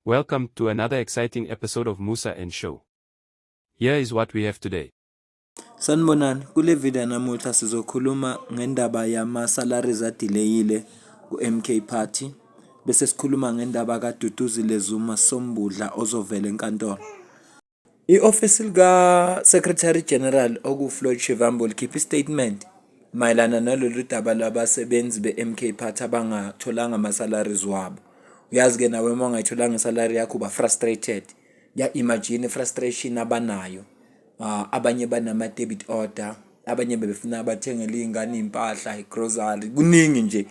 Welcome to another exciting episode of Musa and Show. Here is what we have today. Sanibonani, kule video namuhla sizokhuluma ngendaba yama-salaries adelayile ku-MK Party bese sikhuluma ngendaba kaDuduzile Zuma Sambudla ozovela enkantolo. I-ofisi lika-Secretary General oku-Floyd Shivambu likhiphe i-statement mayelana nalolu daba lwabasebenzi be-MK Party abangatholanga ama-salaries wabo. Uyazi-ke nawe uma ungayitholanga isalary yakho uba frustrated. Ngiya-imagine i-frustration abanayo. Abanye banama-debit order, abanye bebefuna bathengele iy'ngane iy'mpahla, i-grocery, kuningi nje.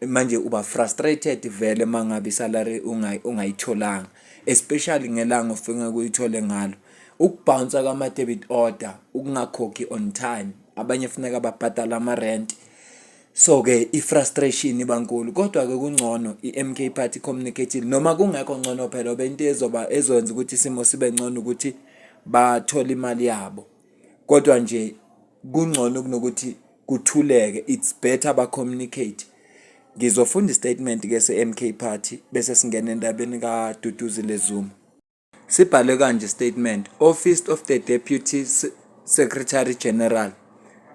Manje uba frustrated vele uma ngabe isalary ungayitholanga, especially ngelanga ofika uyithole ngalo. Uku-bounce-a kwama-debit order, ukungakhokhi on time, abanye funeka babhadale ama-rent. So-ke i-frustration iba nkulu, kodwa-ke kungcono i-M_K Party communicate-ile noma kungekho ngcono phela ngoba into ezoba ezokwenza ukuthi isimo sibe ngcono ukuthi bathole imali yabo. Kodwa nje kungcono kunokuthi kuthuleke, it's better ba-communicate. Ngizofunda i-statement-ke se-M_K Party bese singena endabeni kaDuduzile Zuma. Sibhalwe kanje statement, Office of the Deputy Secretary General,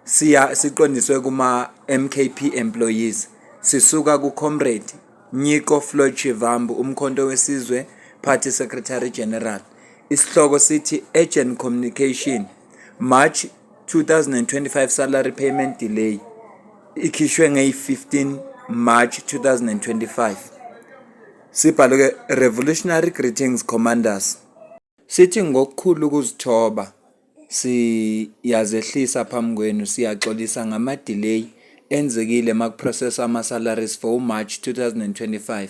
siya siqondiswe kuma-M_K_P employees. Sisuka ku-Comrade Nyiko Floyd Shivambu, Umkhonto weSizwe Party Secretary General. Isihloko sithi Urgent Communication, March 2025 salary payment delay. Ikhishwe ngeyi-15 March 2025. Sibhalwe-ke Revolutionary Greetings Commanders. Sithi ngokukhulu ukuzithoba siyazehlisa phambi kwenu, siyaxolisa ngama-delay enzekile maku-process-wa ama-salaries for uMarch 2025.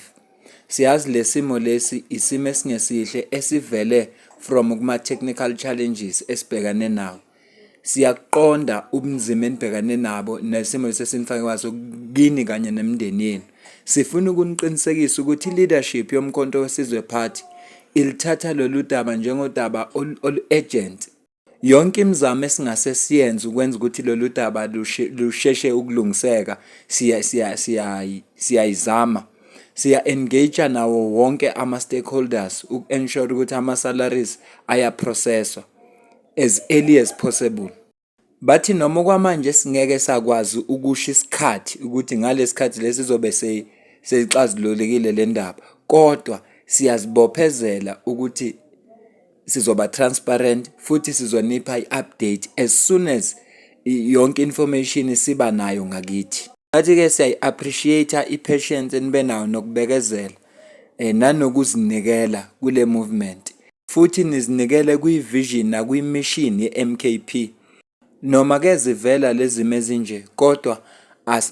Siyazi le simo lesi isimo esingesihle esivele from kuma-technical challenges esibhekane nawo. Siyakuqonda ubunzima enibhekane nabo nesimo lesi esinifake kwaso kini kanye nemindeni yenu. Sifuna ukuniqinisekisa ukuthi i-leadership yoMkhonto weSizwe Party ilithatha lolu daba njengodaba olu-urgent. Yonke imizamo esingase siyenze ukwenza ukuthi lolu daba lusheshe ukulungiseka siyayizama. Siya-engage nawo wonke ama-stakeholders uku-ensure ukuthi ama-salaries aya-process-wa as early as possible. Bathi noma okwamanje singeke sakwazi ukusho isikhathi ukuthi ngalesi khathi lesi izobe seyixazululekile le ndaba, kodwa siyazibophezela ukuthi sizoba transparent futhi sizonipha i-update as soon as yonke information siba nayo ngakithi. Bathi-ke siyayi-appreciate-a i-patience enibe nayo nokubekezela nanokuzinikela kule movement. Futhi nizinikele kwi-vision nakwi-mission ye-M_K_P. Noma-ke zivela lezi zimo ezinje kodwa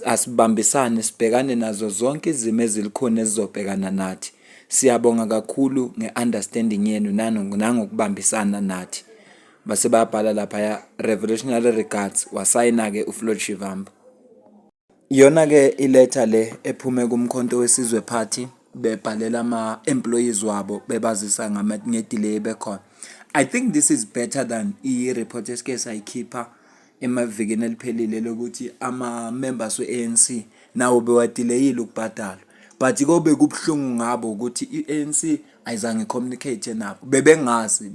asibambisane sibhekane nazo zonke izimo ezilukhuni ezizobhekana nathi. Siyabonga kakhulu nge-understanding yenu nangokubambisana nathi. Base bayabhala laphaya, revolutionary regards, wasayina-ke uFloyd Shivambu. Iyona-ke iletha le ephume kuMkhonto weSizwe Party bebhalela ama-employees wabo bebazisa nge-delay ebekhona. I think this is better than i-report esike sayikhipha emavikini eliphelile lokuthi ama-members we-A_N_C nawo bewa-delay-ile ukubhadalwa. But kobe kubuhlungu ngabo ukuthi i-A_N_C ayizange i-communicate nabo, bebengazi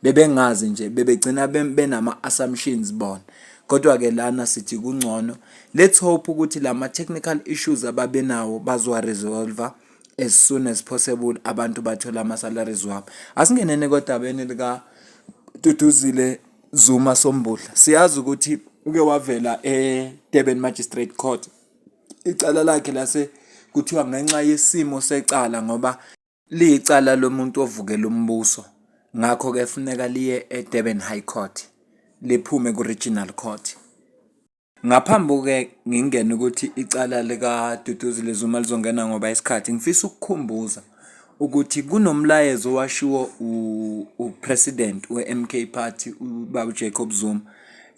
bebengazi nje bebegcina benama-assumptions bona. Kodwa-ke lana sithi kungcono. Let's hope ukuthi lama-technical issues ababenawo bazowa-resolve-a as soon as possible, abantu bathole ama-salaries wabo. Asingeneni kodabeni lika Duduzile Zuma Sambudla. Siyazi ukuthi uke wavela e-Durban Magistrate Court. Icala lakhe lase kuthiwa ngenxa yesimo secala ngoba liyicala lomuntu ovukela umbuso. Ngakho-ke funeka liye e-Durban High Court, liphume ku-Regional Court. Ngaphambi-ke ngingene ukuthi icala likaDuduzile Zuma lizongena ngoba isikhathi, ngifisa ukukukhumbuza ukuthi kunomlayezo owashiwo u-president we-M_K Party, ubaba uJacob Zuma,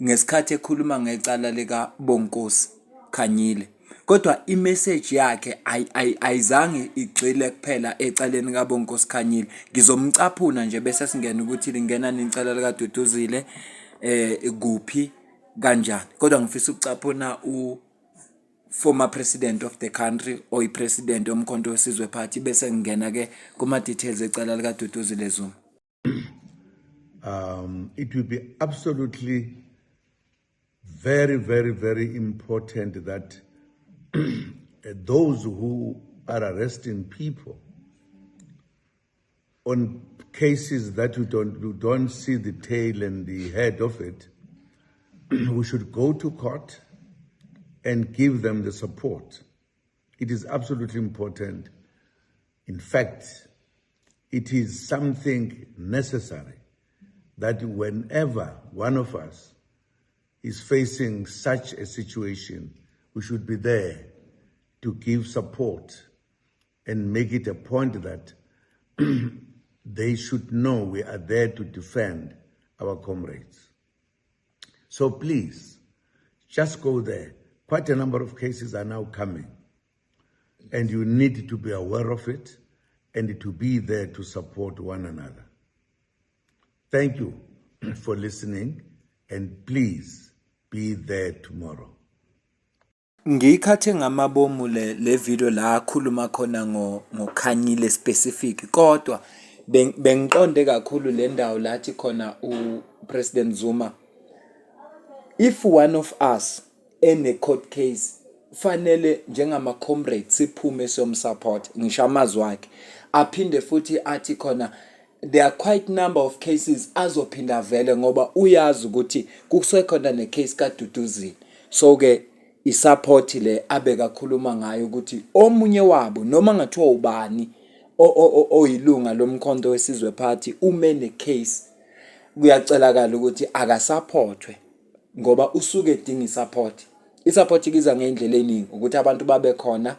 ngesikhathi ekhuluma ngecala likaBonkosi Khanyile. Kodwa i-message yakhe ayizange igxile kuphela ecaleni kaBonkosi Khanyile. Ngizomcaphuna nje bese singena ukuthi lingena nini icala likaDuduzile kuphi kanjani. Kodwa ngifisa ukucaphuna former president of the country oyi-president yoMkhonto weSizwe Party bese ngingena ke kuma-details ecala likaDuduzile Zuma. It will be absolutely very, very, very important that those who are arresting people on cases that you don't see the tail and the head of it, we should go to court and give them the support. It is absolutely important. In fact, it is something necessary that whenever one of us is facing such a situation, we should be there to give support and make it a point that they should know we are there to defend our comrades. So please, just go there. Quite a number of cases are now coming, and you need to be aware of it and to be there to support one another. Thank you for listening, and please be there tomorrow. Ngiyikhathe ngamabomu le video la akhuluma khona ngoKhanyile specific, kodwa bengiqonde kakhulu le ndawo lathi khona uPresident Zuma, if one of us ene court case, fanele njengama comrades siphume siyomsupport. Ngisho amazwi akhe, aphinde futhi athi khona there are quite number of cases azophinda vele, ngoba uyazi ukuthi kusekhona necase kaDuduzile. So ke isupport le abekakhuluma ngayo ukuthi omunye wabo, noma ngathiwa ubani oyilunga loMkhonto weSizwe Party, ume necase, kuyacelakala ukuthi akasupportwe ngoba usuke edinga isupport. Isupport ikiza ngendlela eningi, ukuthi abantu babe khona.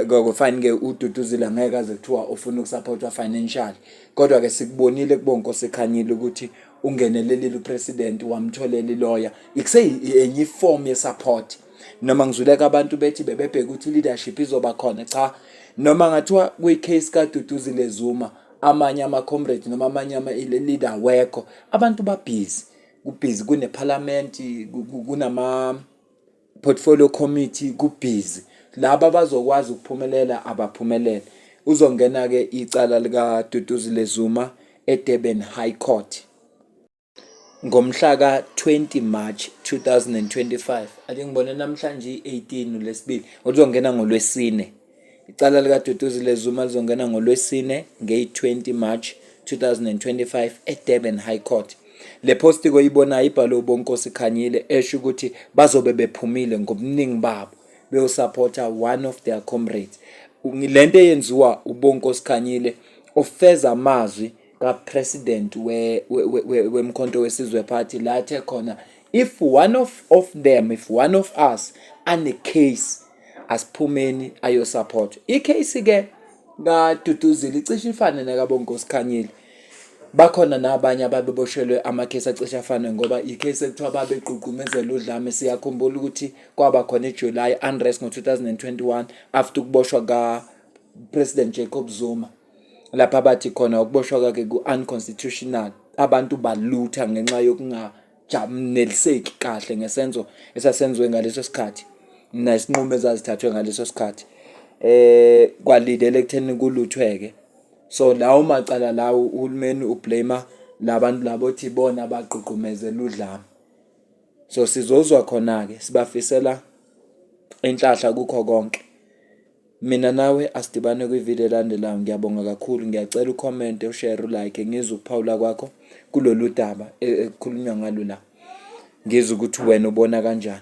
Kufine ke, uDuduzile angeke aze kuthiwa ufuna ukusupportwa financially, kodwa ke sikubonile kuBonkosi Khanyile ukuthi ungenelelile upresident, wamtholela ilawyer, ikuse enye iform ye-support. Noma ngizwileka abantu bethi bebebheka ukuthi leadership izoba khona, cha, noma ngathiwa kwi-case kaDuduzile Zuma amanye ama-comrade noma amanye ama-leader wekho, abantu babhizi, kubhizi, kuneparliament, kunama portfolio committee, kubhizi. Laba abazokwazi ukuphumelela abaphumelele. Uzongena ke icala lika Duduzile Zuma eDurban High Court ngomhla ka-20 March 2025. Ake ngibone, namhlanje i-18, uLesibili, uzongena ngoLwesine. Icala likaDuduzile Zuma lizongena ngoLwesine ngeyi-20 March 2025 eDurban High Court. Le post koyibonayo ibhalwe uBonkosi Khanyile, esho ukuthi bazobe bephumile ngobuningi babo beyosupporta one of their comrades. Lento eyenziwa uBonkosi Khanyile ufeza amazwi kapresident weMkhonto weSizwe Party lathe khona if one of them, if one of us ane case, asiphumeni ayosupport. Icase ke kaDuduzile icishe ifane nekaBonkosi Khanyile. Bakhona nabanye ababeboshelwe amakhesi acishe afane, ngoba ikhesi ekuthiwa babegqugqumezela udlame. Siyakhumbula ukuthi kwaba khona iJuly unrest ngo-2021 after ukuboshwa ka-President Jacob Zuma, lapha bathi khona ukuboshwa kwakhe ku-unconstitutional. Abantu balutha ngenxa yokungajabuleliseki kahle ngesenzo esasenziwe ngaleso sikhathi nesinqumo ezazithathwe ngaleso sikhathi, kwalidela ekutheni kuluthweke. So lawo macala lawo, uhulumeni ublame labantu labo othi bona bagqugqumezela udlame. So sizozwa khona-ke, sibafisela inhlahla kukho konke. Mina nawe asidibane kwividiyo elandelayo. Ngiyabonga kakhulu. Ngiyacela ucommente, ushare, ulike, ngizwe ukuphawula kwakho kulolu daba ekukhulunywa ngalo la, ngizwe ukuthi wena ubona kanjani.